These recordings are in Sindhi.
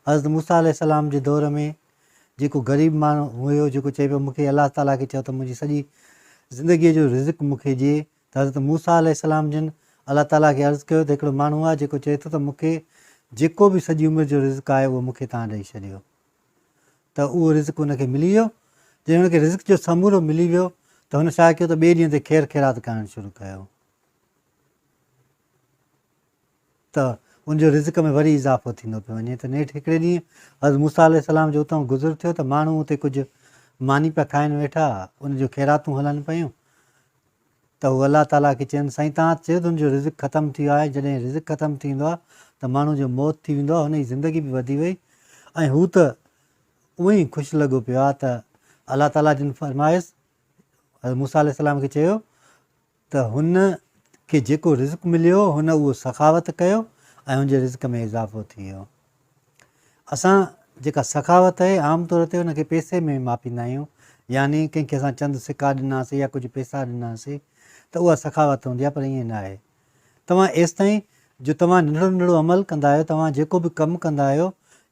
حضرت موسيٰ عليه السلام جي دور ۾ جيڪو غريب ماڻهو هيو جيڪو چئي پيو مون کي الله تعاليٰ کي چئو ته منهنجي سڄي زندگيء جو رزق مون کي ڏي ته حضرت موسيٰ عليه السلام جن الله تعاليٰ کي عرض ڪيو ته هڪڙو ماڻهو آهي جيڪو چئي ٿو ته مون کي جيڪو به سڄي عمر جو رزق آهي اهو مون کي توهان ڏئي ڇڏيو ته اهو رزق هن کي ملي ويو جڏهن هن کي رزق جو سمورو ملي ويو ته هن ڇا ڪيو ته ٻئي ڏينهن تي خير خيرات ڪرڻ شروع ڪيو ته ان جو رزق ۾ وري اضافو ٿيندو پيو وڃي ته نيٺ هڪڙي ڏينهن حضرت موسيٰ عليه السلام جو اتان گذر ٿيو ته ماڻهو اتي ڪجهه ماني پيا کائن ويٺا ان جون خيراتون هلن پيون ته هو الله تعاليٰ کي چين سائين توهان چيو ته ان جو رزق ختم ٿي ويو آهي جڏهن رزق ختم ٿي ويندو آهي ته ماڻهو جو موت ٿي ويندو آهي هن جي زندگي به وڌي وئي ۽ هو ته اونئن ئي خوش لڳو پيو آهي ته الله تعاليٰ جن فرمايس حضرت موسيٰ عليه السلام کي چيو ته هن کي جيڪو رزق مليو هن اهو سخاوت ڪيو ۽ هن جي رزق ۾ اضافو ٿي ويو. اسان جيڪا سخاوت آهي عام طور تي ان کي پئسي ۾ ماپيندا آهيون يعني ڪنهن کي اسان چند سڪا ڏناسي يا ڪجهه پئسا ڏناسي ته اها سخاوت هوندي آهي پر ائين نه آهي. توهان ايستائين جو توهان ننڍڙو ننڍڙو عمل ڪندا آهيو توهان جيڪو به ڪم ڪندا آهيو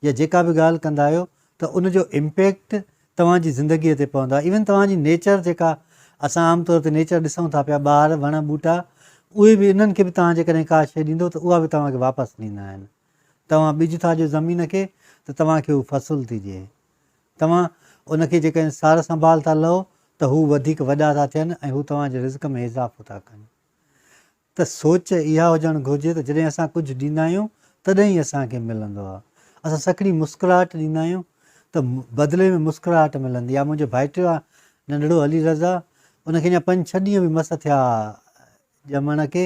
يا جيڪا به ڳالهه ڪندا آهيو ته ان جو امپيڪٽ توهان جي زندگيء تي پوندو آهي ايون توهان جي نيچر جيڪا اسان عام طور تي نيچر ڏسون ٿا پيا ٻار وڻ ٻوٽا اهي به انهن کي به توهان جيڪڏهن ڪا شيء ڏيندو ته اها به توهان کي واپس ڏيندا آهن توهان ٻج ٿا ڏيو زمين کي ته توهان کي هو فصل ٿي ڏئي توهان ان کي جيڪڏهن سار سنڀال ٿا لهو ته هو وڌيڪ وڏا ٿا ٿين ۽ هو توهان جي رزق ۾ اضافو ٿا ڪن ته سوچ اها هجڻ گهرجي ته جڏهن اسان ڪجهه ڏيندا آهيون تڏهن ئي اسان کي ملندو آهي. اسان سکڻي مسڪراهٽ ڏيندا آهيون ته بدلي ۾ مسڪراهٽ ملندي آهي. منهنجو ڀائٽيو آهي ننڍڙو علي رضا ان کي اڃا پنج ڇهه ڏينهن به مس ٿيا ڄمڻ کي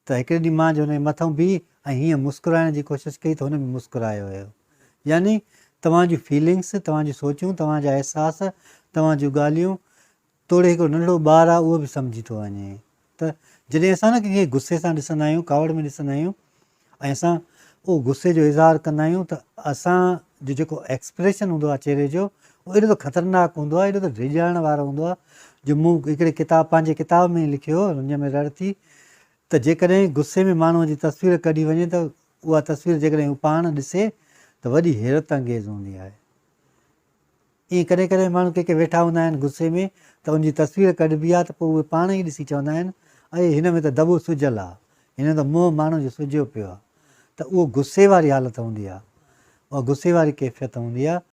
ته هڪڙي ڏينهن مان جو هن جي مٿئون بيهي ۽ هيئن مسڪرائڻ جي ڪوشش ڪئي ته هن به مسڪرايو هيو. يعني توهان جون فيلنگس، توهان جون سوچون، توهان جا احساس، توهان جون ڳالهيون توڙي هڪڙو ننڍڙو ٻار آهي اهو به سمجهي ٿو وڃي ته جڏهن اسان نه ڪنهن کي غصي سان ڏسندا آهيون ڪاوڙ ۾ ڏسندا آهيون ۽ اسان اهو غصي جو اظهار ڪندا آهيون ته اسان جو جيڪو ايڪسپريشن هوندو آهي چهري جو اهو ايڏو ته خطرناڪ هوندو آهي ايڏو ته ڊيڄارڻ وارو هوندو آهي جو مون هڪڙي ڪتاب پنهنجي ڪتاب ۾ لکيو هو رڃ ۾ رڙ ٿي ته جيڪڏهن غصي ۾ ماڻهوء جي تصوير ڪڍي وڃي ته اها تصوير جيڪڏهن هو پاڻ ڏسي ته وڏي حيرت انگيز هوندي آهي ائين ڪڏهن ڪڏهن ماڻهو ڪي ڪي ويٺا هوندا آهن غصي ۾ ته ان جي تصوير ڪڍبي آهي ته پوء اهي پاڻ ئي ڏسي چوندا آهن اي هن ۾ ته دٻو سجل آهي هن ۾ ته منهن ماڻهو جو سجيو پيو آهي ته اهو غصي واري حالت هوندي آهي اها غصي واري ڪيفيت هوندي آهي.